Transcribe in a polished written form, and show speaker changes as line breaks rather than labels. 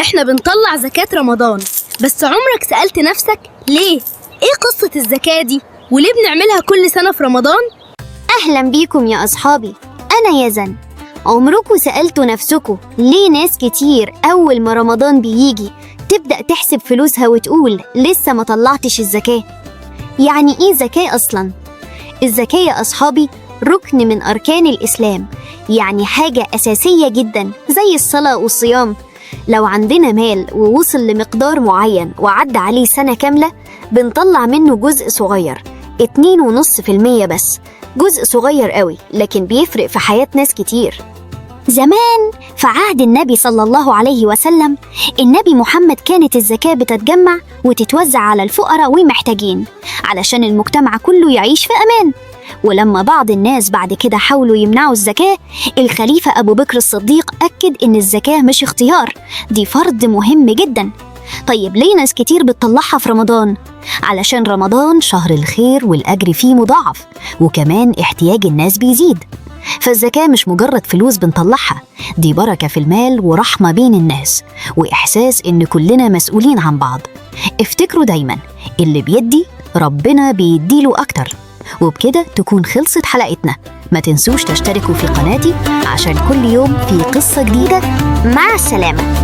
احنا بنطلع زكاة رمضان، بس عمرك سألت نفسك ليه؟ ايه قصة الزكاة دي؟ وليه بنعملها كل سنة في رمضان؟
أهلا بيكم يا أصحابي، أنا يزن. عمركم سألتوا نفسكم ليه ناس كتير أول ما رمضان بيجي تبدأ تحسب فلوسها وتقول لسه ما طلعتش الزكاة؟ يعني إيه زكاة أصلا؟ الزكاة يا أصحابي ركن من أركان الإسلام، يعني حاجة أساسية جدا زي الصلاة والصيام. لو عندنا مال ووصل لمقدار معين وعدى عليه سنة كاملة بنطلع منه جزء صغير، 2.5% بس، جزء صغير قوي لكن بيفرق في حياة ناس كتير. زمان في عهد النبي صلى الله عليه وسلم، النبي محمد كانت الزكاة بتتجمع وتتوزع على الفقراء والمحتاجين علشان المجتمع كله يعيش في أمان. ولما بعض الناس بعد كده حاولوا يمنعوا الزكاة، الخليفة أبو بكر الصديق أكد إن الزكاة مش اختيار، دي فرض مهم جدا. طيب ليه ناس كتير بتطلعها في رمضان؟ علشان رمضان شهر الخير والأجر فيه مضاعف، وكمان احتياج الناس بيزيد. فالزكاة مش مجرد فلوس بنطلعها، دي بركة في المال ورحمة بين الناس وإحساس إن كلنا مسؤولين عن بعض. افتكروا دايما اللي بيدي ربنا بيديله أكتر. وبكده تكون خلصت حلقتنا. ما تنسوش تشتركوا في قناتي عشان كل يوم في قصة جديدة. مع السلامة.